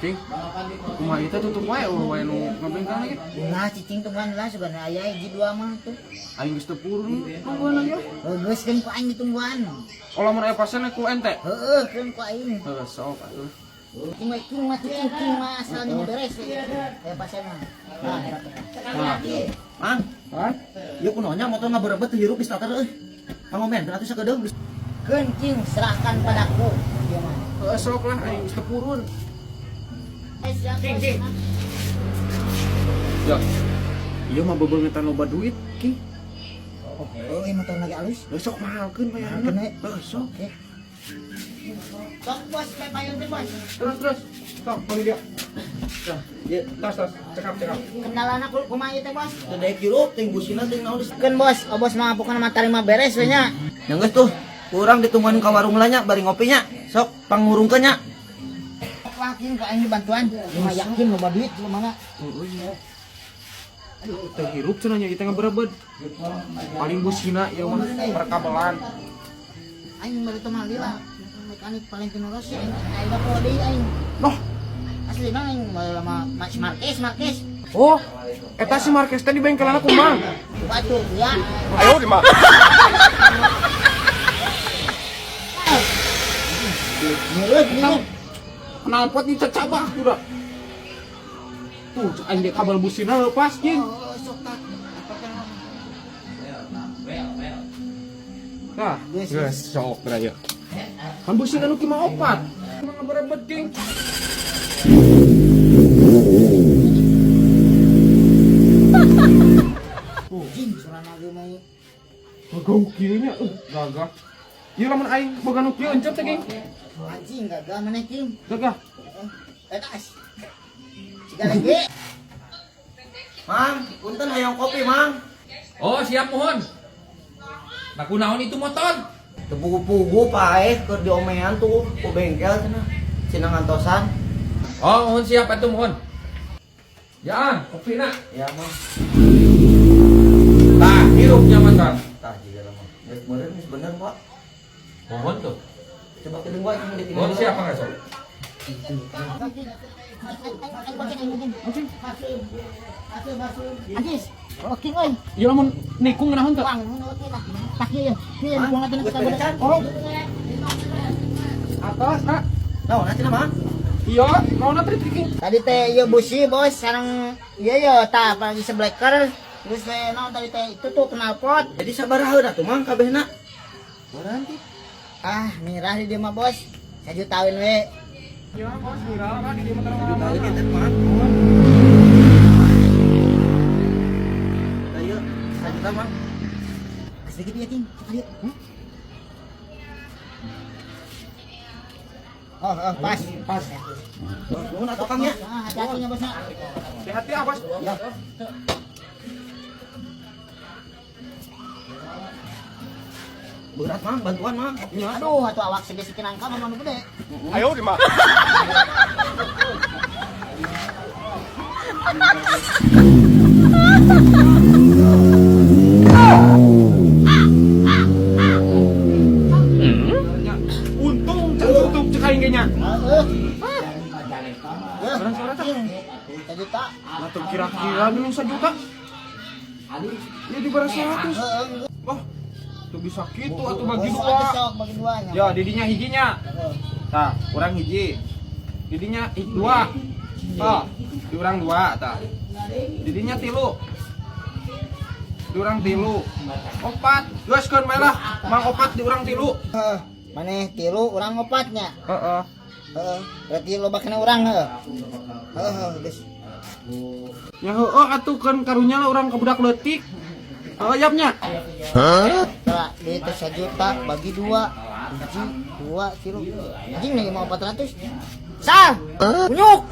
Cing, kumaha ieu teh tutup wae eueuh wae nu ngabengkel lagi. Nah, cicing tungguan lah sebenarnya aya hiji dua mah tuh. Aing geus teu purun nungguan lagi ah. Heuh, geus keun ku aing ditungguan. Oh, lamun aya pasien ku ente. Heueuh, keun ku aing. Heuh, sok atuh. Cing mah cing mah cicing cing mah asal nu beres we. Aya pasien mah. Nah, Nah, Mang, hah? ieu kunaonnya motor ngaberebet teu hirup di starter euy. Pangomen atuh sakedeung. Keun cing serahkan padaku ieu mah. Heuh, sok lah aing geus teu purun. Eh, siap, Cing, bos. cing. Ya. Ieu mah bebeungetan loba duit, King. Oh, ieu motor lagi alus. Heuh, sok mahalkeun bayarna. Mahalkeun we. Heuh, sok. Oke. Sok bos, payun teh bos. Terus terus. Sok, bagi dia. Tah, Ieu tas tas, cekap cekap. Kendalana kumaha ieu teh bos? teu daek hirup teuing busina teuing naon di. Keun bos, oh bos mah pokona mah tarima beres we nya. Ya geus tuh, kurang ditungguan ka warung lah nya bari ngopi nya. Sok pangurungkeun nya. Wah, king ku aing dibantuan. Ieu mah yakin loba duit lu mana. Heuh, iya. Teu hirup cenah nya ieu teh ngaberebet. Paling busina ieu mah perkabelan. Aing baru teman lila. Mekanik Valentino Rossi aing aing da deui aing. Noh, Asli mah aing lama Mas Marquez Marquez. oh, eta si Marquez teh di bengkelana kumaha? Batur ya. Ayo di mah. Nurut nurut. Knalpot dicecabak udah. Tuh, cek aing ge kabel busina leupas, King. Oh, sok tak. Tah, geus sok beraya. Kan busina nu kieu mah opat. Mah ngaberebet, King. Jing surana ge mah. Gagah kieu nya, gagah. Ieu lamun aing boga nu kieu encep teh, King. Anjing gagah maneh king. Gagah. Eta as. Siga lagi. Mang, punten hayang kopi, Mang. Oh siap mohon. Nah kunaon itu motor? Teu pugu-pugu paeh keur diomean tuh ku bengkel cenah. Cenah ngantosan. Oh mohon siap atuh mohon. Ya, kopi nak. Ya, Mang. Tah, hirupnya mantan. Tah jiga mah. Geus meureun geus bener, Pak. Mohon tuh. Coba kedeung wae cuma ditinggal. Mohon siapa nggak sok? Anjis. Oh, king euy. Ieu lamun nikung ngeunaheun teu? Wang, nu oke lah. Tak ieu. Ieu buang atuh Geus kita bener can. Oh. Atas, Kak. Naon cenah, Mang? Iya, naonna teh King? Tadi teh ieu busi bos sareng ieu ye tah apalagi sebleker. Terus teh naon tadi teh itu tuh knalpot. Jadi sabaraha atuh Mang kabehna? Berarti Ah, mirah di dieu mah bos. Sajutaan we. Iya, bos, viral kan di dieu mah juta terang. teh, Mang. Tah ieu sajuta, Mang. Sedikit ya, King. Cek dia. Hmm? Oh, oh, pas. Pas. Nuhun atuh Kang ya. Ah, hati-hati nya bosnya. Hati-hati ah, bos. Ya. Berat, Mang, bantuan, Mang. Iya. Aduh, atuh awak segede sikin angka mah nu gede. Ayo di mah. Untung can tutup cek aing ge nya. Heeh. Orang suara tah. Sajuta. Atuh kira-kira minum sajuta. Ya di barang 100. Heeh. Wah, tuh bisa gitu atuh bagi Bos, dua. atuh sok bagi dua nya. Ya, didinya hijinya. Heeh. Tah, urang hiji. Didinya dua. Tah, di urang dua tah. Didinya tilu. Di urang tilu. Opat. Geus keun bae lah. Mang opat di urang tilu. Heeh. Maneh tilu urang opatnya. Heeh. Heeh. Berarti loba kena urang heuh. Heeh, geus. Ya heueuh atuh keun karunya lah urang ka budak leutik. Heueuh yap nya. Tah, duit teh sajuta bagi dua. Hiji, dua, tilu. Anjing nih mau 400. Sal! Kunyuk!